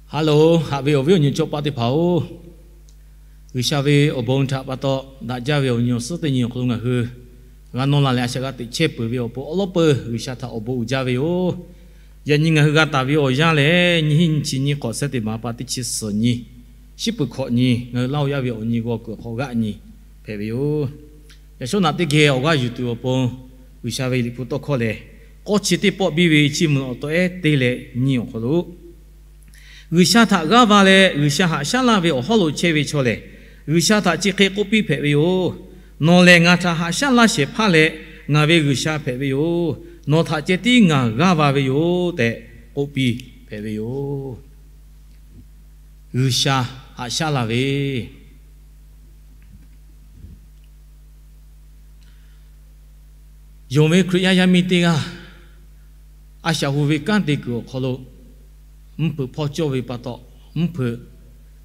Haˉ loˬ, haꞈ ve awˬ viˉ awˬ nyi chaw paˆ teˇ hpaˍ-oˬ, G'uiˬsha ve awˬ bon htaꞈ pa taw daꞈ jaˇ ve awˬ nyi awˬ suhˉ teˇ nyi awˬ hk'aw lo ngaˬ hui g'a nawˇ la leh a shaꞈ g'a teꞈ chehˇ peuˬ ve awˬ pon awˉ lawˉ peuˬ G'uiˬsha htaꞈ awˬ bon uiˍ jaˇ ve yoˬ. Yaꞈ nyi ngaˬ hui g'a taˍ ve awˬ yanˇ lehˬ, nyiˇ hinˉ nyiˇ chi nyiˇ k'awꞈ sehˉ teˇ maˍ pa teˇ chi suhˍ nyi, shiˉ peuˬ hkawꞈ nyi, ngaˬ hui Laˇ huˍ yaˇ ve awˬ nyi g'aw kuiˬ awˬ hk'aw g'aˆ nyi hpehꞈ ve yoˬ. Yaꞈ shawˉ naꞈ teˇ geh awˬ g'aˇ yuˬ tuˬ awˬ pon, G'uiˬsha ve Liꞈ hpu tawˇ hkawˇ lehˬ, k'awˇ chi teˇ pawˆ biˇ ve Chiˇ mvuh awˬ tawˆ ehˉ teˇ leh nyiˇ awˬ hk'aw lo, G'uiˬsha htaꞈ g'aˇ va leh G'uiˬsha haꞈ shaˉ laˇ ve awˬ hawˉ lo chehˇ ve chaw lehˬ, G'uiˬsha htaꞈ chi hk'e k'oˆ piˇ hpehꞈ ve yoˬ. Nawˬ lehˬ ngaˬ htaꞈ haꞈ shaˉ laˇ shehˍ hpaˇ leh ngaˬ ve G'uiˬsha hpehꞈ ve yoˬ. Nawˬ htaꞈ ceh tiˉ ngaˬ g'aˇ va ve yoˬ tehꞈ k'oˆ piˇ hpehꞈ ve yoˬ. G'uiˬsha haꞈ shaˉ laˇ ve Yonˍ ve Hkriꞈ yaˇ yaˇ miˇ teˇ g'aˇ, a shaꞈ hu ve kanˉ te kuiˬ awˬ hk'aw lo, mvuhˇ hpeuꞈ hpawˇ cawˇ ve pa taw, mvuhˇ hpeuꞈ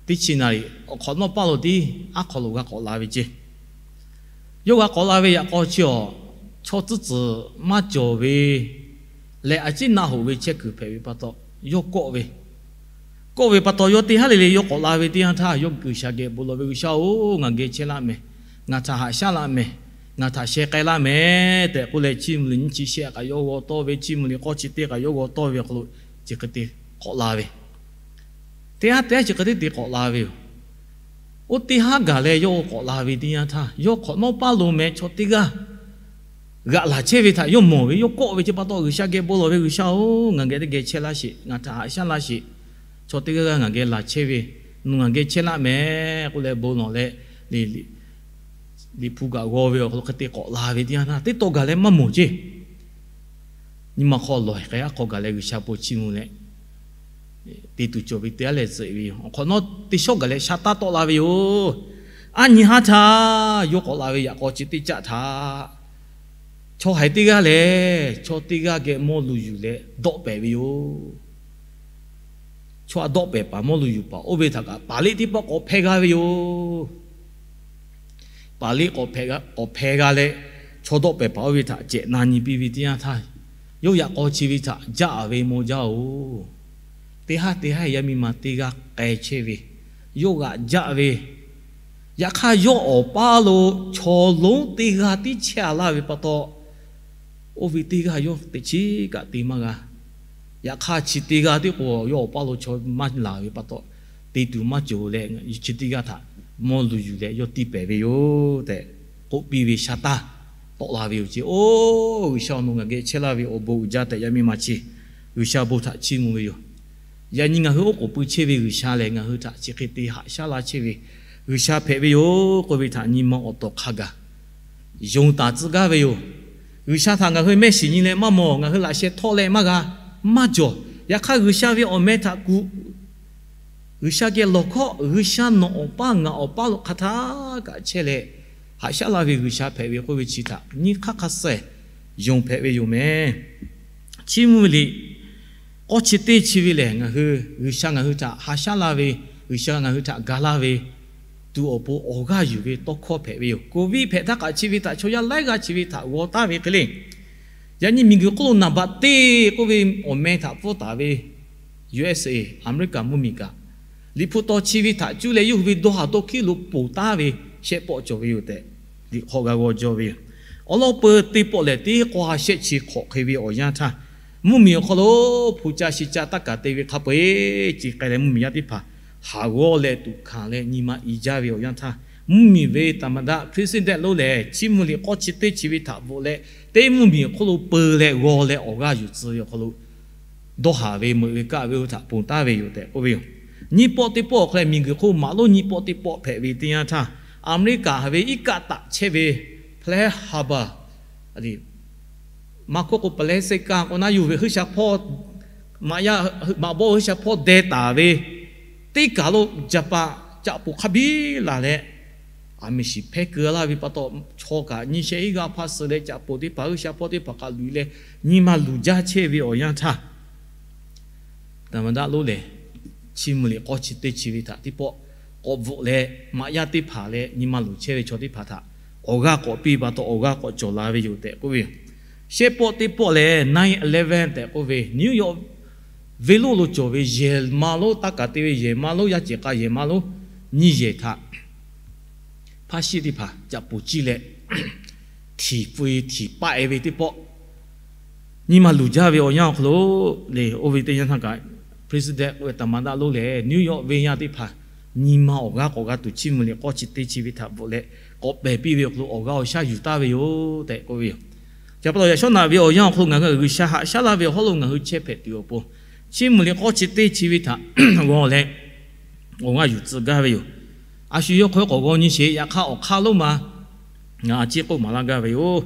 teˇ chi naˍ riˍ awˬ hk'awꞈ nawˉ paˇ lo tiˉ aˉ hk'aw lo g'a k'awꞈ la ve ceˇ. Yawˇ g'a k'awꞈ la ve yaꞈ k'aw chi awˬ, chaw tcuhˉ tcuhˍ maˇ cawˬ ve leh a ciˉ naˆ hoꞈ ve chehˇ kuiˬ hpehꞈ ve pa taw, yawˇ kawˆ ve, kawˆ ve pa taw yawˇ teˇ haˉ le le yawˇ k'awꞈ la ve teˇ yanˇ htaˇ, yawˇ G'uiˬsha geh bon lawˬ ve, G'uiˬsha-oˬ, ngaˬ geh chehˇ laˇ mehˍ. Ngaˬ htaꞈ haꞈ shaˉ laˇ mehˍ. Ngaˬ htaꞈ sheh k'ai laˇ mehˍ tehꞈ k'oˆ leh, Chiˇ mvuh liꞈ nyiˇ chi shehˆ kaꞈ yawˇ g'aw tawˇ ve, Chiˇ mvuh liꞈ k'awˇ chi teˇ kaꞈ yawˇ g'aw tawˇ ve awˬ hk'aw lo chi hk'e te k'awꞈ la ve, teˇ haˉ teˇ haˉ chi hk'e te te k'awꞈ la ve yoˬ. Oˇ teˇ haˉ gaˬ leh yawˇ k'awꞈ la ve teˇ yanˇ htaˇ, yawˇ hk'awꞈ nawˉ paˇ lo meh chaw teˇ g'aˇ g'aꞈ laˬ chehˇ ve htaꞈ yawˇ mawˬ ve, yawˇ kawˆ ve chi pa taw, G'uiˬsha geh bon lawˬ ve, G'uiˬsha-oˬ, ngaˬ geh teˇ geh chehˇ laˇ sheˍ. Ngaˬ htaꞈ haꞈ shaˉ laˇ sheˍ. Chaw teˇ g'aˇ g'aˇ ngaˬ geh laˬ chehˇ ve, nawˬ ngaˬ geh chehˇ laˇ mehˍ k'oˆ leh bon lawˬ leh, Liꞈ hpu kaꞈ g'aw ve awˬ hk'aw lo hk'e te k'awꞈ la ve teˇ yanˇ htaˇ, teˇ taw gaˬ leh maˇ mawˬ ceˇ. Nyi ma hk'aw lawˬ hk'e aˉ hk'aw gaˬ leh G'uiˬsha bon chiˇ mvuh leh te tuˬ cawˬ ve teˇ g'aˇ leh tcuh ve yoˬ. Awˬ hk'awꞈ nawˉ teˇ shawˉ gaˬ leh sha taˇ tawˆ la ve yoˬ. Aˉ nyi haˉ htaˇ yawˇ k'awꞈ la ve yaꞈ k'aw chi teˇ caˆ htaꞈ chaw haiˬ teˇ g'aˇ lehˬ, chaw teˇ g'aˇ geh mawˇ lu yuˬ leh dawˆ pehˍ ve yoˬ. Chaw a dawˆ pehˍ paˍ mawˇ lu yuˬ paˍ oˇ ve htaꞈ kaꞈ paˍ liˆ teˇ pawˆ k'awꞈ hpeh g'a ve yoˬ. Paˍ liˆ k'awꞈ hpeh g'a leh, chaw dawˆ pehˍ paˍ oˇ ve htaꞈ cehˬ na nyi piˇ ve teˇ yanˇ htaˇ, yawˇ yaꞈ k'aw chi ve htaꞈ jaˆ ve maw jaˇ-oˬ, teˇ haˉ teˇ haˉ yaˇ miˇ ma teˇ g'aˇ k'ai chehˇ ve, yawˇ g'aꞈ jaˆ ve, yaꞈ hk'aˇ yawˇ awˬ paˇ lo chaw lonˉ teˇ g'aˇ tiˉ chehˇ a laˇ ve pa taw, oˇ ve teˇ g'aˇ yawˇ teꞈ chiˉ kaꞈ te maˇ g'a. Yaꞈ hk'aˇ chi teˇ g'aˇ tiˉ k'o, yawˇ awˬ paˇ lo chaw maˇ laˬ ve pa taw, te tuˬ maˇ cawˬ leh, chi teˇ g'aˇ htaꞈ mawˇ lu yuˬ leh yawˇ tiˇ pehˍ ve yoˬ tehꞈ k'oˆ piˇ ve sha taˇ tawˆ la ve yoˬ ceˇ. Oˇ, G'uiˬsha awˬ nawˬ ngaˬ geh chehˇ laˇ ve awˬ bon uiˍ jaˇ tehꞈ yaˇ miˇ ma chi G'uiˬsha bon htaꞈ chiˇ mvuh ve yoˬ. Yaꞈ nyi ngaˬ hui oˉ k'oˍ pui chehˇ ve G'uiˬsha lehˬ, ngaˬ hui htaꞈ chi hk'e te haꞈ shaˉ laˇ chehˇ ve G'uiˬsha hpehꞈ ve yoˬ k'oˆ ve htaꞈ nyi ma awˬ tawˍ hk'a gaˬ yonˍ taˍ tcuh gaˇ ve yoˬ. G'uiˬsha htaꞈ ngaˬ hui mehˆ shiˍ nyi leh maˇ mawˬ, ngaˬ hui laꞈ sheh htawˆ leh maˇ g'a, maˇ jawˬ. Yaꞈ hk'aˇ G'uiˬsha ve awˬ meh htaꞈ kuˬ, G'uiˬsha geh lawˬ hkawˇ, G'uiˬsha nawˬ awˬ paˇ ngaˬ awˬ paˇ lo hk'a htaˇ kaꞈ chehˇ leh, haꞈ shaˉ laˇ ve G'uiˬsha hpehꞈ ve k'oˆ ve chi htaꞈ nyi hk'aˇ hk'a suh yonˍ hpehꞈ ve yoˬ meh. Chiˇ mvuh ve liꞈ k'awˇ chi teˇ chi ve lehˬ, ngaˬ hui G'uiˬsha ngaˬ hui htaꞈ haꞈ shaˉ laˇ ve, G'uiˬsha ngaˬ hui htaꞈ ga laˇ ve tuˬ awˬ pon awˬ g'aˇ yuˬ ve tawˇ hkawˇ hpehꞈ ve yoˬ. Covid hpehꞈ htaˇ kaꞈ chi ve htaꞈ chaw yaˇ laiˉ g'aˇ chi ve htaꞈ g'aw taˍ ve hk'e le. Yaꞈ nyi miˬguiˬ hk'oˆ lo naˍ baꞈ teˇ k'oˆ ve awˬ meh htaꞈ pfuhˇ taˍ ve U S A, Aˍmeˍriˆkaˍ mvuhˇmiˬ kaꞈ, Liꞈ hpu taw chi ve htaꞈ cuˇ leh yawˇ hui ve dawˇ haˍ tawˇ hkiˉ lo ponˬ taˉ ve shehˆ pawˆ cawˬ ve yoˬ tehꞈ, liꞈ hk'aw g'a g'aw jaw ve yoˬ. Awˬ lawn peuˬ teˇ pawˆ lehˬ, teˇ k'awˇ ha shehˆ chi hk'awꞈ hk'e ve awˬ yanˇ htaˇ, mvuhˇmiˬ awˬ hk'aw lo hpu caˇ shi caˇ taˇ kaꞈ te ve hk'a peu-eˬ ce k'ai leh, mvuhˇmiˬ yaˇ teˇ hpaˍ haˍ g'awˇ leh tuꞈ hkanˍ leh nyi ma i jaˇ ve awˬ yanˇ htaˇ, mvuhˇmiˬ ve taˍmaˍdaˆ president lonˉ lehˬ, chiˇ mvuh liꞈ k'awˇ chi teˇ chi ve htaꞈ bvuhꞈ leh, teˇ mvuhˇmiˬ awˬ hk'oˆ lo peu leh g'aw leh awˬ g'aˇ yuˬ tcuh ve awˬ hk'aw lo, dawˇ haˍ ve meuꞈ ve kaˆ ve oˇ htaꞈ ponˬ taˉ ve yoˬ tehꞈ k'oˆ ve yoˬ. Nyiˇ pawˆ teˇ pawˆ awˬ hk'aw leh miˬguiˬ hk'oˆ maꞈ lonˉ nyiˇ pawˆ teˇ pawˆ hpehꞈ ve teˇ yanˇ htaˇ, Aˍmeˍriˆkaˍ ve iˉ kaˆ taꞈ chehˇ ve Pearl Harbor, maˇ hkawˇ k'o Palaseˍkaˆ k'o naˉ yuˬ ve Heuˉ sha hpawˇ, maꞈ yaˇ, maꞈ bawˆ Heuˉ sha hpawˇ deh taˍ ve teˇ kaˬ lo Jaˍpaˍ caꞈ poˍ hk'a biˇ laˬ leh, aˬ miˍ shiˍ hpehˇ keu laˇ ve pa taw, chaw kaꞈ nyiˇ shehˆ iˉ g'aˇ hpaˇ suh leh caꞈ poˍ teˇ hpaˍ Heuˉ sha hpawˇ teˇ hpaˍ kaꞈ luˬ leh nyi ma luˬ jaˇ chehˇ ve awˬ yanˇ htaˇ, taˍmaˍdaˆ lonˉ lehˬ, chiˇ mvuh liꞈ k'awˇ chi teˇ chi ve htaꞈ teˇ pawˆ k'awꞈ bvuhꞈ leh, maꞈ yaˇ teˇ hpaˍ leh nyi ma luˬ chehˇ ve chaw teˇ hpaˍ htaꞈ awˬ g'aˇ k'awꞈ piˇ pa taw, awˬ g'aˇ k'awꞈ cawˬ la ve yoˬ tehꞈ k'oˆ ve yoˬ. Shehˆ pawˆ teˇ pawˆ lehˬ, nine eleven tehꞈ k'oˆ ve New York venˇ lonˉ lo cawˬ ve yehˬ ma lonˉ, taˇ kaˍ te ve yehˬ ma lonˉ, yaˇ cehˬ k'a yehˬ ma lonˉ, nyiˇ yehˬ htaꞈ hpaˇ shiˆ teˇ hpaˍ caꞈ poˍ ciˇ leh, htiˍ pfuh-e htiˍ paˆ-e ve teˇ pawˆ, nyi ma luˬ jaˇ ve awˬ yanˇ awˬ hk'aw lo le, oˇ ve teˇ yanˇ htaˇ kaꞈ, president k'oˆ ve taˍ ma daˆ lonˉ lehˬ, New York venˇ yaˇ teˇ hpaˍ nyi ma awˬ g'aˇ k'awꞈ g'a tuˬ, Chiˇ mvuh liꞈ k'awˇ chi teˇ chi ve htaꞈ bvuhꞈ leh k'awꞈ pehˬ piˇ ve awˬ hk'aw lo awˬ g'aˇ awˬ shaˉ yuˬ taˍ ve yoˬ tehꞈ k'oˆ ve yoˬ. Chi pa taw yaꞈ shawˉ naꞈ ve awˬ yanˇ awˬ hk'aw lo ngaˬ hui G'uiˬsha haꞈ shaˉ laˇ ve awˬ hawˉ lo ngaˬ hui chehˇ hpehꞈ tuˬ awˬ pon, Chiˇ mvuh liꞈ k'awˇ chi teˇ chi ve htaꞈ g'aw leh awˬ g'aˇ yuˬ tcuh gaˇ ve yoˬ. A shu yawˇ hk'aw k'awꞈ g'aw nyi sheˍ. Yaꞈ hk'aˇ awˬ hk'aˇ lonˉ ma ngaˬ a ciˉ k'oˆ maˍ laˇ gaˇ ve yoˬ.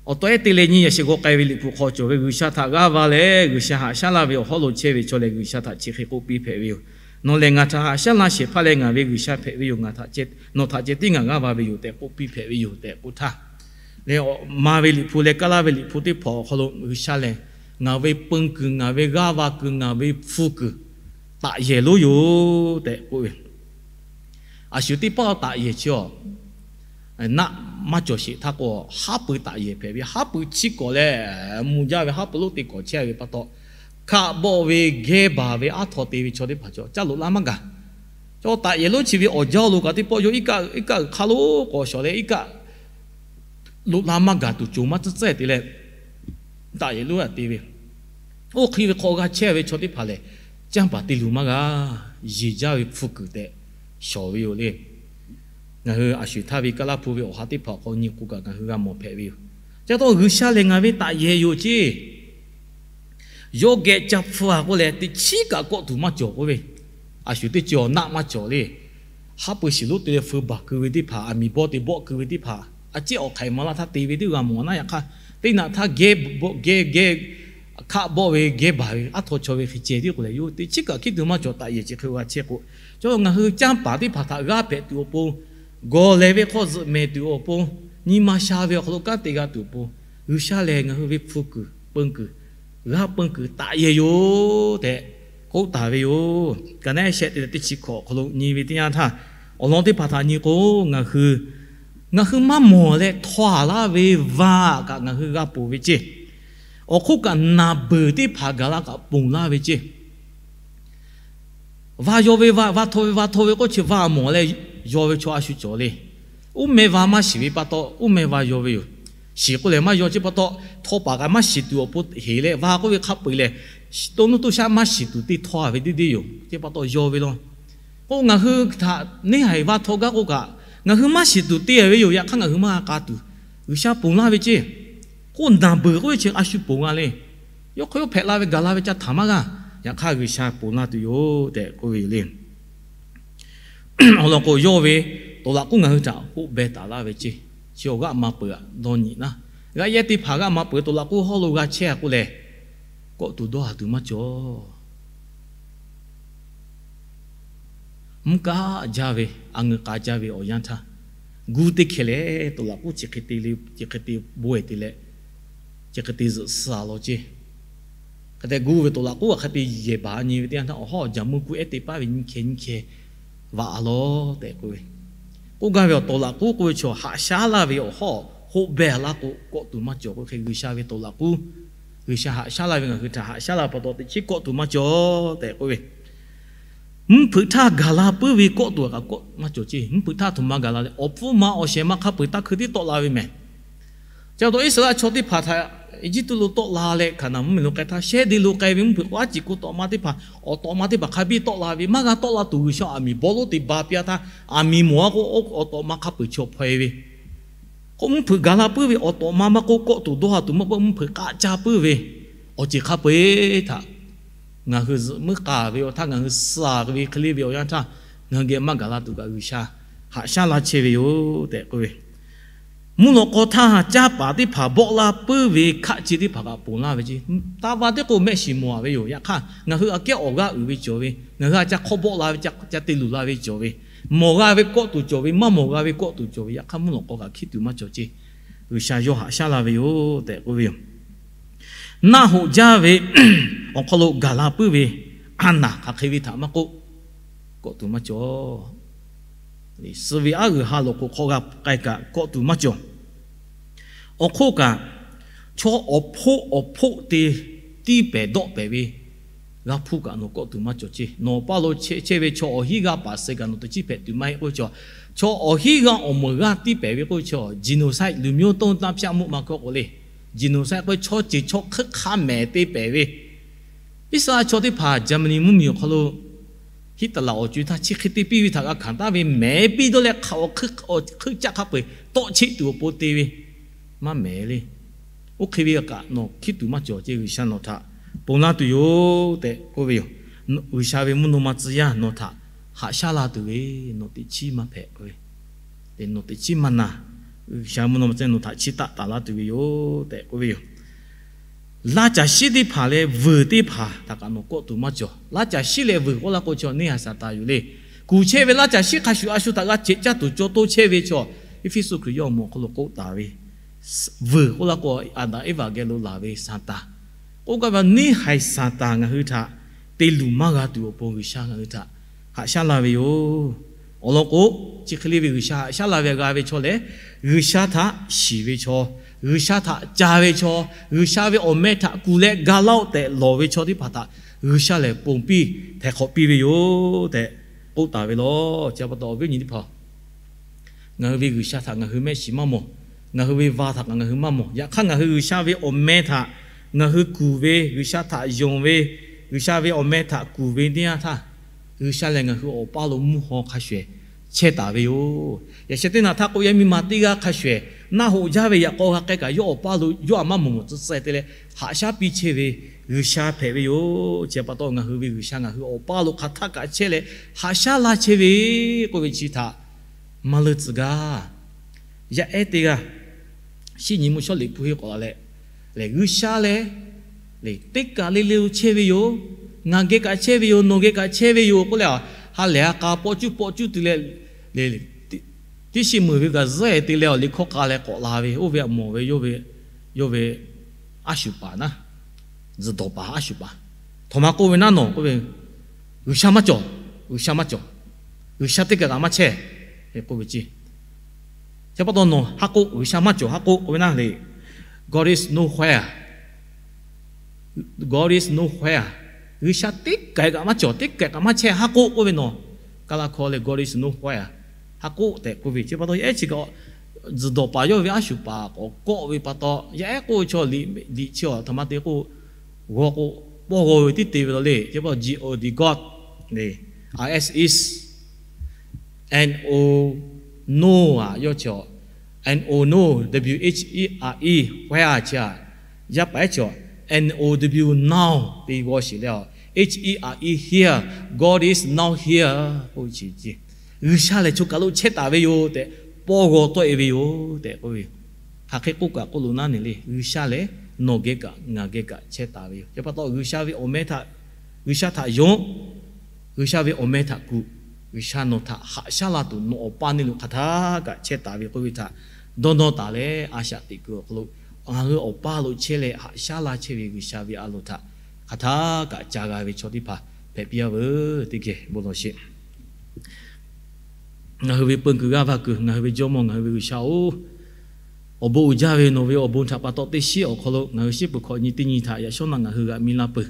Awˬ taw ehˉ te leh nyi yaꞈ sheh g'aw k'ai ve Liꞈ hpu hk'aw cawˬ ve, G'uiˬsha htaꞈ g'aˇ va leh G'uiˬsha haꞈ shaˉ laˇ ve awˬ hawˉ lo chehˇ ve chaw lehˬ, G'uiˬsha htaꞈ chi hk'e k'oˆ piˇ hpehꞈ ve yoˬ. Nawˬ lehˬ ngaˬ htaꞈ haꞈ shaˉ laˇ shehˍ hpaˇ leh ngaˬ ve G'uiˬsha hpehꞈ ve yoˬ. Nawˬ htaꞈ ceh tiˉ ngaˬ g'aˇ va ve yoˬ tehꞈ k'oˆ piˇ hpehꞈ ve yoˬ tehꞈ k'oˆ htaˇ, leh maˍ ve Liꞈ hpu leh Kaˇ laˇ ve Liꞈ hpu teˇ hpaˍ awˬ hk'aw lo G'uiˬsha lehˬ, ngaˬ ve peun kuiˬ, ngaˬ ve g'aˇ va kuiˬ, ngaˬ ve hpu kuiˬ, taꞈ yehˬ lonˉ yoˬ tehꞈ k'oˆ ve. A shu teˇ pawˆ taꞈ yehˬ chi awˬ naˆ maˇ cawˬ sheˍ htaˇ k'o, haˉ pui taꞈ yehˬ hpehꞈ ve, haˉ pui chiˇ kawꞈ leh mvuh jaˇ ve haˉ pui lonˉ te kawꞈ chehˇ ve pa taw, hkaˆ bawˆ ve geh baˬ ve aˉ htaw te ve chaw teˇ hpaˍ cawˬ caˇ loꞈ laˇ maˇ gaˬ. Chaw taꞈ yehˬ lonˉ chi ve awˬ jaˇ lo kaꞈ teˇ pawˆ yawˇ iˉ kaˆ iˉ kaˆ hk'aˇ lo k'awꞈ shawˍ leh iˉ kaˆ loꞈ la maˇ gaˬ tuˬ coˬ maˇ tcuhˉ tcuhˉ te leh, taꞈ yehˬ lonˉ a te ve, oˇ hk'e ve hk'aw g'a chehˇ ve chaw teˇ hpaˍ lehˬ, canˇ paˍ te luˬ maˇ g'a. Yeˬ jaˇ ve hpu kuiˬ tehꞈ shawˍ ve yoˬ le. Ngaˬ hui a shu htaˇ ve Kaˇ laˇ hpu ve awˬ ha teˇ hpaˍ awˬ hk'aw nyi k'o kaꞈ ngaˬ hui g'a mawˬ hpehꞈ ve yoˬ. Chi pa taw G'uiˬsha lehˬ ngaˬ ve taꞈ yehˬ yoˬ ceˇ. Yawˇ geh ca hpfuh a k'oˆ leh teꞈ chiˉ kaꞈ kawˆ tuˬ maˇ cawˬ k'oˆ ve, a shu teˇ ceuˬ awˬ naˆ maˇ cawˬ le. Haˉ pui shiˍ lonˉ te leh feu baˬ keu ve teˇ hpaˍ, aˬ miˍ bawˆ te bawˆ keu ve teˇ hpaˍ, a ciˉ awˬ hk'aiˍ maˍ laˇ htaˇ te ve teˇ g'aˇ mawˬ naˉ, yaꞈ hk'aˇ teˇ naꞈ htaˇ geh geh hkaˆ bawˆ ve geh baˬ ve aˉ htaw chaw ve hk'e ceh tiˉ k'o lehˬ, yawˇ teꞈ chiˉ kaꞈ hkiˉ tuˬ maˇ cawˬ taꞈ yehˬ chi hk'e g'a chehˇ k'o, chaw ngaˬ hui canˇ paˍ teˇ hpaˍ htaꞈ g'aˇ hpehꞈ tuˬ awˬ pon, gawˬ lehˬ ve hk'aw zuhꞈ mehˍ tuˬ awˬ pon, nyi ma sha ve awˬ hk'aw lo kanˉ te g'a tuˬ awˬ pon, G'uiˬsha lehˬ ngaˬ hui ve hpu kuiˬ peun kuiˬ, g'aˇ peun kuiˬ taꞈ yehˬ yoˬ tehꞈ k'oˆ taˍ ve yoˬ. Ka naˉ shehˆ te leh teˇ chi hkawꞈ awˬ hk'aw lo nyi ve teˇ yanˇ htaˇ, awˬ lawn teˇ hpaˍ htaꞈ nyi k'o, ngaˬ hui, ngaˬ hui maˇ mawˬ leh htaw a laˇ ve va kaꞈ ngaˬ hui g'a ponˬ ve ceˇ. Awˬ hk'oˆ kaꞈ naˬ beuˬ teˇ hpaˍ gaˬ la kaꞈ ponˬ laˇ ve ceˇ. Va yaw ve va, va htaw ve va htaw ve k'oˆ chi va mawˬ leh yaw ve chaw a shu cawˬ le. Uˉ meh va maˇ shiˍ ve pa taw uˉ meh va yaw ve yoˬ. Shiˍ k'o lehˬ maˇ yaw chi pa taw, htaw paˍ kaꞈ maˇ shiˍ tuˬ awˬ pon heˍ leh va k'oˆ ve hk'a peu-eˬ lehˬ, to nuˇ to shaˆ maˇ shiˍ tuˬ te htaw a ve deˇ deˇ yoˬ. Chi pa taw yaw ve law. K'o ngaˬ hui htaꞈ neˇ haiˬ va htaw gaˇ k'o kaꞈ, ngaˬ hui maˇ shiˍ tuˬ te ve yoˬ. Yaꞈ hk'aˇ ngaˬ hui maˇ g'a k'a tuˬ, G'uiˬsha ponˬ laˇ ve ceˇ. K'oˆ naˬ beuˬ k'oˆ ve chi a shu ponˬ g'a le. Yawˇ hk'aw yawˇ hpehꞈ la ve gaˬ la ve ca htaꞈ maˇ g'a. Yaꞈ hk'aˇ G'uiˬsha ponˬ laˇ tuˬ yoˬ tehꞈ k'oˆ ve yoˬ le. Awˬ lawn k'o, yawˇ ve tawˍ laꞈ k'oˉ ngaˬ hui htaꞈ hoˆ beh taˍ laˇ ve ceˇ. Chi awˬ g'aˇ ma peuˬ aꞈ dawˇ nyi naˉ, g'aꞈ yehˇ teˇ hpaˍ g'aˇ ma peuˬ tawˍ laꞈ k'oˉ hawˉ lo g'a chehˇ a k'oˆ lehˬ, kawˆ tuˬ dawˇ haˍ tuˬ maˇ cawˬ. Mvuhˇ kaˆ jaˇ ve, a ngeuˬ k'a jaˇ ve awˬ yanˇ htaˇ, gu teˇ hkeh leh tawˍ laꞈ k'oˉ chi hk'e te le, chi hk'e te bon ehˬ te leh, chi hk'e te zuhꞈ suh a law ceˇ. Hk'e te gu ve tawˍ laꞈ k'oˉ a hk'e te yehˬ baˬ nyi ve teˇ yanˇ htaˇ, awˬ hawˉ awˬ jaˬ meuˇ ku ehˉ te paˉ ve nyiˇ hkeh nyiˇ hkeh vaꞈ a law tehꞈ k'oˆ ve. K'oˆ gaˇ ve awˬ tawˍ laꞈ k'oˉ k'oˆ ve chaw haꞈ shaˉ laˇ ve awˬ hawˉ hoˆ beh a laˇ k'o, kawˆ tuˬ maˇ cawˬ k'oˆ hk'e, G'uiˬsha ve tawˍ laꞈ k'oˉ, G'uiˬsha haꞈ shaˉ laˇ ve ngaˬ hui htaꞈ haꞈ shaˉ la pa taw teꞈ chiˉ kawˆ tuˬ maˇ cawˬ tehꞈ k'oˆ ve. Mvuhˇ hpeuꞈ htaˇ gaˬ la puiˉ ve kawˆ tuˬ a kaꞈ kawˆ maˇ cawˬ ceˇ. Mvuhˇ hpeuꞈ htaˇ htoꞈ ma gaˬ la leh, awˬ hpfuhˇ ma awˬ shehˍ ma hk'a peu-eˬ taˇ hkui tiˉ tawˆ la ve mehˬ. Chi pa taw Iˉsaˍreˍlaˆ chaw teˇ hpaˍ htaꞈ Eˇjiˇtuꞈ lo tawˆ la leh Hkaˍnanˍ mvuhˇmiˬ lo k'ai htaˇ, shehˇ de lo k'ai ve mvuhˇ hpeuꞈ k'o, aˉ ciˍ ku tawꞈ ma teˇ hpaˍ, awˬ tawꞈ ma teˇ hpaˍ hk'a biˇ tawˆ la ve, maˇ g'a tawˆ la tuˬ G'uiˬsha aˬ miˍ bawˆ lonˉ te ba piˇ a htaˇ, aˬ miˍ mawˬ a k'o, awˬ tawꞈ ma hk'a peu-eˬ chaw hpaw e ve. K'o mvuhˇ hpeuꞈ gaˬ la puiˉ ve awˬ tawꞈ ma maˇ k'oˆ, kawˆ tuˬ dawˇ haˍ tuˬ maˇ k'oˆ, mvuhˇ hpeuꞈ k'aˆ caˇ puiˉ ve awˬ ceuˬ hk'a peu-eˬ htaꞈ ngaˬ hui zuhꞈ muiˉ k'a ve awˬ htaˇ, ngaˬ hui suh ve hk'e le ve awˬ yanˇ htaˇ, ngaˬ hui geh maˇ gaˬ la tuˬ kaꞈ G'uiˬsha haꞈ shaˉ laˇ chehˇ ve yoˬ tehꞈ k'oˆ ve. Mvuhˇ lawꞈ k'aw htaˇ caˇ paˍ teˇ hpaˍ bawˆ laˇ puiˉ ve hkaˆ ce teˇ hpaˍ kaꞈ ponˬ laˇ ve ceˇ. Taˇ va teˇ k'o mehˆ shiˍ mawˬ a ve yoˬ. Yaꞈ hk'aˇ ngaˬ hui aꞈ kehˉ awˬ g'aˇ uiˍ ve cawˬ ve, ngaˬ hui aꞈ ca hk'awˇ bawˆ la ve, ca te luˬ la ve cawˬ ve, mawˬ g'a ve kawˆ tuˬ cawˬ ve, maˇ mawˬ g'a ve kawˆ tuˬ cawˬ ve, yaꞈ hk'aˇ mvuhˇ lawꞈ k'aw kaꞈ hkiˉ tuˬ maˇ cawˬ ceˇ. G'uiˬsha yawˇ haꞈ shaˉ laˇ ve yoˬ tehꞈ k'oˆ ve yoˬ. Naˆ hoꞈ jaˇ ve awˬ hk'aw lo gaˬ la puiˉ ve a naˬ hk'aˬ hk'e ve htaꞈ maˇ k'oˆ, kawˆ tuˬ maˇ cawˬ. Suh ve aˉ g'uiˬ ha lawˬ k'o hk'aw g'a k'ai kaꞈ kawˆ tuˬ maˇ cawˬ. Awˬ hk'oˆ kaꞈ, chaw awˬ hpoˆ awˬ hpoˆ te tiˇ pehˍ dawˆ pehˍ ve g'a hpuˇ kaꞈ nawˬ kawˆ tuˬ maˇ cawˬ ceˇ. Nawˬ awˬ paˇ lo chehˇ chehˇ ve chaw awˬ hinˉ g'aˇ paˍ suh kaꞈ nawˬ teˇ chiˉ hpehꞈ tuˬ maˇ heˆ k'oˆ ve chaw, chaw awˬ hinˉ g'aˇ awˬ meuˍ g'aˇ tiˇ pehˍ ve k'oˆ ve chaw, genocide လူမျိုးတုံးသတ်ဖြတ်မှု maˇ hkawˇ k'o le, genocide k'oˆ ve chaw ceuˬ chaw hk'euˆ hk'a mehˍ te pehˍ ve Iˉsaˍreˍlaˆ chaw teˇ hpaˍ Jaˍmaˍniˆ mvuhˇmiˬ awˬ hk'aw lo Hiˉtalaˍ awˬ co-e htaˇ chi hk'e te piˇ ve htaꞈ g'a hkanˍ taˍ ve mehˍ piˇ dawˇ leh hk'aˬ awˬ hk'euˆ caˆ hk'a peu-eˬ tawˆ cheˆ tuˬ awˬ pon te ve maˇ mehˍ le. Oˇ hk'e ve kaꞈ nawˬ hkiˉ tuˬ maˇ cawˬ ceˇ. G'uiˬsha nawˬ htaꞈ ponˬ laˇ tuˬ yoˬ tehꞈ k'oˆ ve yoˬ. G'uiˬsha ve mvuhˇ naw ma tcuh yaˇ nawˬ htaꞈ haꞈ shaˉ la tuˬ ve, nawˬ teꞈ chiˉ maˇ hpehꞈ k'oˆ ve, nawˬ teˇ chiˉ maˇ na. G'uiˬsha mvuhˇ naw ma tcuh nawˬ htaꞈ chiˇ taˆ taˍ laˇ tuˬ ve yoˬ tehꞈ k'oˆ ve yoˬ. Laˇ caˬ shiˉ teˇ hpaˍ leh vuiˬ teˇ hpaˍ htaꞈ kaꞈ nawˬ kawˆ tuˬ maˇ cawˬ. Laˇ caˬ shiˉ leh vuiˬ k'oˆ laˇ k'o chaw neˇ haiˬ Saˍtanˍ yoˬ le. Kuˬ chehˇ ve laˇ caˬ shiˉ hk'a shuˍ a shu htaꞈ g'a cheꞈ caˇ tuˬ caw toˇ chehˇ ve chaw, Eˇfeˇsuꞈ Hkriꞈ yawˇ awˬ moˍ awˬ hk'aw lo k'oˆ taˍ ve vuiˬ k'oˆ laˇ k'o, Aˍdanˍ Eˇvaꞈ geh lo laˬ ve Saˍtanˍ k'oˆ gaˇ ve, neˇ haiˬ Saˍtanˍ ngaˬ hui htaꞈ te luˬ maˇ g'a tuˬ awˬ pon G'uiˬsha ngaˬ hui htaꞈ haꞈ shaˉ la ve yoˬ. Awˬ lawn k'o, chi hk'e le ve G'uiˬsha haꞈ shaˉ la ve g'a ve chaw lehˬ, G'uiˬsha htaꞈ shiˍ ve chaw, G'uiˬsha htaꞈ ca ve chaw, G'uiˬsha ve awˬ meh htaꞈ kuˬ leh ga laˇ-oˆ tehꞈ lawˬ ve chaw teˇ hpaˍ htaꞈ G'uiˬsha lehˬ ponˬ piˇ htehˍ hk'awꞈ piˇ ve yoˬ tehꞈ k'oˆ taˍ ve lawˬ. Chi pa taw awˬ viˉ awˬ nyi teˇ hpaˍ, ngaˬ hui ve G'uiˬsha htaꞈ ngaˬ hui mehˆ shiˍ maˇ mawˬ. Ngaˬ hui ve va htaꞈ kaꞈ ngaˬ hui maˇ mawˬ. Yaꞈ hk'aˇ ngaˬ hui G'uiˬsha ve awˬ meh htaꞈ ngaˬ hui kuˬ ve, G'uiˬsha htaꞈ yonˍ ve, G'uiˬsha ve awˬ meh htaꞈ kuˬ ve teˇ yanˇ htaˇ, G'uiˬsha lehˬ ngaˬ hui awˬ paˇ lo mvuhˇ haw hk'a shuˍ ehˍ chehˇ taˍ ve yoˬ. Yaꞈ sheh teˇ naꞈ htaˇ k'o, yaˇ miˇ ma teˇ g'aˇ hk'a shuˍ ehˍ naˆ hoꞈ jaˇ ve yaꞈ k'aw g'a k'ai kaꞈ, yawˇ awˬ paˇ lo yawˇ aꞈ maˇ mawˬ mawˬ tcuh tcuh te leh haꞈ shaˉ piˇ chehˇ ve G'uiˬsha hpehꞈ ve yoˬ. Chi pa taw ngaˬ hui ve G'uiˬsha ngaˬ hui awˬ paˇ lo hk'aˬ htaˆ kaꞈ chehˇ leh haꞈ shaˉ laˇ chehˇ ve k'oˆ ve chi htaꞈ maˇ leuˇ tcuh gaˇ. Yaˇ ehˉ teˇ g'aˇ shinˉ nyi mvuhˇ shawˉ liꞈ hpu henˇ k'awꞈ la leh, lehˬ G'uiˬsha lehˬ teˇ kaˬ le le lo chehˇ ve yoˬ. Ngaˬ geh kaꞈ chehˇ ve yoˬ. Nawˬ geh kaꞈ chehˇ ve yoˬ k'oˆ leh, ha lehˬ ha k'a pawˆ cuˇ pawˆ cuˇ te leh, tiˉ shiˍ meuˍ ve kaꞈ zuhˆ te leh awˬ liꞈ hkawˇ k'a leh k'awꞈ la ve, oˇ ve aꞈ mawˬ ve yawˇ ve aˉ shuˍ paˍ naˉ, tzuhˬ dawˬ paˍ aˉ shuˍ paˍ, htawꞈ ma k'oˆ ve naˉ nawˬ k'oˆ ve, G'uiˬsha maˇ cawˬ, G'uiˬsha maˇ cawˬ, G'uiˬsha teˇ kaˬ kaꞈ maˇ chehˇ k'oˆ ve ceˇ. Chi pa taw nawˬ haˉ k'oˆ, G'uiˬsha maˇ cawˬ haˉ k'oˆ k'oˆ ve naˉ le, God is nowhere. God is nowhere. G'uiˬsha teˇ kaˬ kaꞈ maˇ cawˬ, teˇ kaˬ kaꞈ maˇ chehˇ haˉ k'oˆ k'oˆ ve nawˬ, Kaˇlaˇ hkawˇ leh God is nowhere, haˉ k'oˆ tehꞈ k'oˆ ve. Chi pa taw yaˇ ehˉ chi kaꞈ tzuhˬ dawˬ paˍ yawˇ ve aˉ shuˍ paˍ k'awꞈ kawˆ ve pa taw, yaˇ ehˉ k'oˆ ve chaw liꞈ chi awˬ htaꞈ ma te k'o, g'aw k'o, pawˇ g'aw ve tiˉ te ve la le. Chi pa taw G O D, God, S is, N O, no, a yawˇ chi, N O, no, W H E R E, where chi a, yaˇ paˍ ehˉ chi, N O W, now te g'aw sheˍ leh, H E R E, here, God is now here k'oˆ ve chi, G'uiˬsha lehˬ choˬ kaˬ lo chehˇ taˍ ve yoˬ tehꞈ pawˇ g'aw tawˆ e ve yoˬ tehꞈ k'oˆ ve. Hk'aˬ hk'e k'oˆ kaꞈ k'oˆ lo naˉ ne le, G'uiˬsha lehˬ nawˬ geh kaꞈ ngaˬ geh kaꞈ chehˇ taˍ ve yoˬ. Chi pa taw G'uiˬsha ve awˬ meh htaꞈ, G'uiˬsha htaꞈ yonˍ, G'uiˬsha ve awˬ meh htaꞈ kuˬ, G'uiˬsha nawˬ htaꞈ haꞈ shaˉ la tuˬ nawˬ awˬ paˇ neˇ lo hk'aˬ htaˇ kaꞈ chehˇ taˍ ve k'oˆ ve htaꞈ dawˇ nawˇ taˍ leh, a shaꞈ teꞈ kuiˬ awˬ hk'aw lo ngaˬ hui awˬ paˇ lo chehˇ leh haꞈ shaˉ laˇ chehˇ ve G'uiˬsha ve a loˍ htaꞈ hk'aˬ htaˇ kaꞈ ca g'a ve chaw teˇ hpaˍ hpehꞈ piˇ-a veuˬ teˇ geh bon lawˬ sheˍ. Ngaˬ hui ve peu kuiˬ g'aˇ va kuiˬ, ngaˬ hui ve Jawˇmawˇ, ngaˬ hui ve G'uiˬsha-oˬ, awˬ bon uiˍ jaˇ ve nawˬ ve awˬ bon htaꞈ pa taw teˇ shiˉ awˬ hk'aw lo ngaˬ hui shiˉ peuˬ hkawꞈ nyi teˇ nyi htaꞈ yaꞈ shawˉ naˆ ngaˬ hui g'aꞈ mi laˇ peuˬ.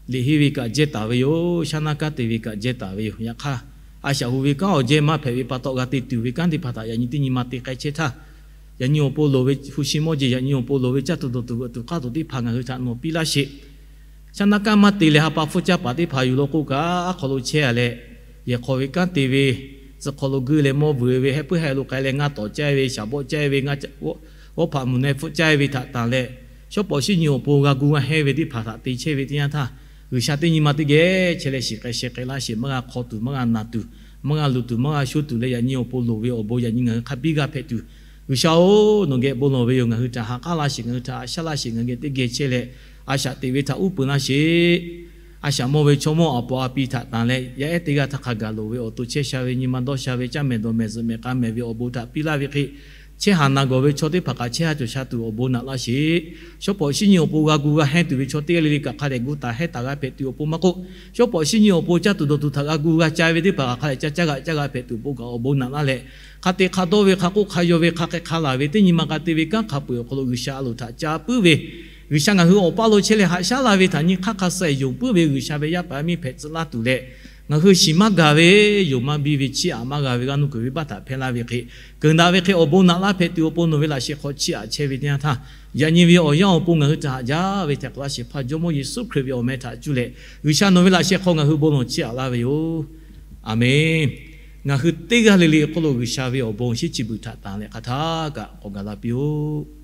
Liꞈ henˇ ve kaꞈ jehˇ taˍ ve yoˬ. Shaˉ naˆ kanˉ te ve kaꞈ jehˇ taˍ ve yoˬ. Yaꞈ hk'aˇ, a shaꞈ hu ve kanˉ awˬ jehˇ maˇ hpehꞈ ve pa taw g'a te tuˬ ve kanˉ teˇ hpaˍ htaꞈ yaꞈ nyi teˇ nyi ma te k'ai chehˇ htaˇ, yaꞈ nyi awˬ pon loˍ ve hpu shi mawˇ jeˬ, yaꞈ nyi awˬ pon loˍ ve caˇ tuˬ dawˬ tuˬ veuꞈ tuˬ k'aˇ tuˬ teˇ hpaˍ ngaˬ hui htaꞈ nawˬ piˇ laˇ sheˍ. Shaˉ naˆ kanˉ maˇ te leh ha pa hpfuhˇ caˇ paˍ teˇ hpaˍ yuˬ lo k'oˆ kaꞈ, aˉ hk'aw lo chehˇ-a leh, yehˬ hk'aw ve kanˉ te ve, tcuh hk'aw lo guˇ leh mawˇ vuiˬ ve, heh puiˉ heh lo k'ai leh ngaˇ tawˍ caˇ ve, shaˍ bawˆ caˇ ve, ngaˇ, g'awˇ hpaꞈ mvuhˬ neh hpfuhˆ caˇ ve htaꞈ tanˬ leh, shawˉ pawˍ shinˉ nyi awˬ pon g'a gu g'a hehnˇ ve teˇ hpaˍ htaꞈ te chehˇ ve teˇ yanˇ htaˇ, G'uiˬsha teˇ nyi ma teˇ geh chehˇ leh shiˍ k'ai sheh k'ai laˇ sheˍ. Maˇ g'a hk'aw tuˬ, maˇ g'a naˬ tuˬ, maˇ g'a luˬ tuˬ, maˇ g'a sho tuˬ leh, yaꞈ nyi awˬ pon loˍ ve awˬ bon yaꞈ nyi ngaˬ hui hk'a biˇ g'a hpehꞈ tuˬ, G'uiˬsha-oˬ, nawˬ geh bon lawˬ ve yoˬ. Ngaˬ hui htaꞈ ha k'aˉ laˇ sheˍ, ngaˬ hui htaꞈ haꞈ shaˉ laˇ sheˍ, ngaˬ geh teˇ geh chehˇ leh, a shaꞈ teꞈ ve htaꞈ uˉ peunˍ laˇ sheˍ. A shaꞈ mawˇ ve chaw mawˇ aˬ pawˍ a pi htaꞈ tanˬ leh, yaˇ ehˉ teˇ g'aˇ htaˇ hk'a gaˬ loˍ ve awˬ to chehˇ sha ve, nyi ma dawˇ sha ve, caˇ mehˍ dawˬ mehˍ zuhꞈ mehˍ k'a mehˍ ve awˬ bon htaꞈ piˇ laˇ ve hk'e, chehˇ haˍ naˬ gawˬ ve chaw teˇ hpaˍ kaꞈ chehˇ ha cawˬ sha tuˬ awˬ bon naꞈ laˇ sheˍ. Shawˉ pawˍ shinˉ nyi awˬ pon g'a gu g'a hehnˇ tuˬ ve chaw teˇ g'aˇ le le kaꞈ hk'a dehꞈ gu taˍ hehnˇ taˍ g'a hpehꞈ tuˬ awˬ pon maˇ k'oˆ, shawˉ pawˍ shinˉ nyi awˬ pon caˇ tuˬ dawˬ tuˬ htaꞈ g'a gu g'a ca ve teˇ hpaˍ kaꞈ hk'a dehꞈ ca caˇ g'a caˇ g'a hpehꞈ tuˬ awˬ pon kaꞈ awˬ bon naꞈ laˇ leh, hk'a te hk'a dawˇ ve, hk'a k'oˆ hk'a yaw ve, hk'a hk'e hk'a laˬ ve, teˇ nyi ma k'a te ve kanˉ hk'a peu-eˬ awˬ hk'aw lo G'uiˬsha a loˍ htaꞈ ca puiˉ ve, G'uiˬsha ngaˬ hui awˬ paˇ lo chehˇ leh haꞈ shaˉ laˇ ve htaꞈ nyi hk'aˇ hk'a suh-e yonˍ puiˉ ve G'uiˬsha ve yaˇ paˍ yaˇ miˇ hpehꞈ tcuh laˇ tuˬ leh, ngaˬ hui shiˍ maˇ gaˬ ve, yonˍ maˇ biˇ ve chiˇ aꞈ maˇ g'a ve g'aˇ nuˇ kuiˬ ve baˆ htaꞈ hpehˇ laˇ ve hk'e, keunˍ daꞈ ve hk'e awˬ bon naꞈ laˇ hpehꞈ tuˬ awˬ pon nawˬ ve laꞈ sheh hk'aw chiˇ aꞈ chehˇ ve teˇ yanˇ htaˇ, yaꞈ nyi ve awˬ yanˇ awˬ pon ngaˬ hui htaꞈ haꞈ jaˇ ve htaꞈ k'oˆ laˇ shehˍ hpaˇ Jawˇmawˇ Yeˍsuˆ Hkriꞈ ve awˬ meh htaꞈ cuˇ leh, G'uiˬsha nawˬ ve laꞈ sheh hk'aw ngaˬ hui bon lawˬ chiˇ aꞈ laˇ ve yoˬ. Aˬmenˍ. Ngaˬ hui teˇ g'aˇ le le awˬ hk'oˆ lo G'uiˬsha ve awˬ bon shinˉ chi beuꞈ htaꞈ tanˍ leh hk'aˬ htaˇ kaꞈ k'awꞈ gaˬ la piˇ-oˆ.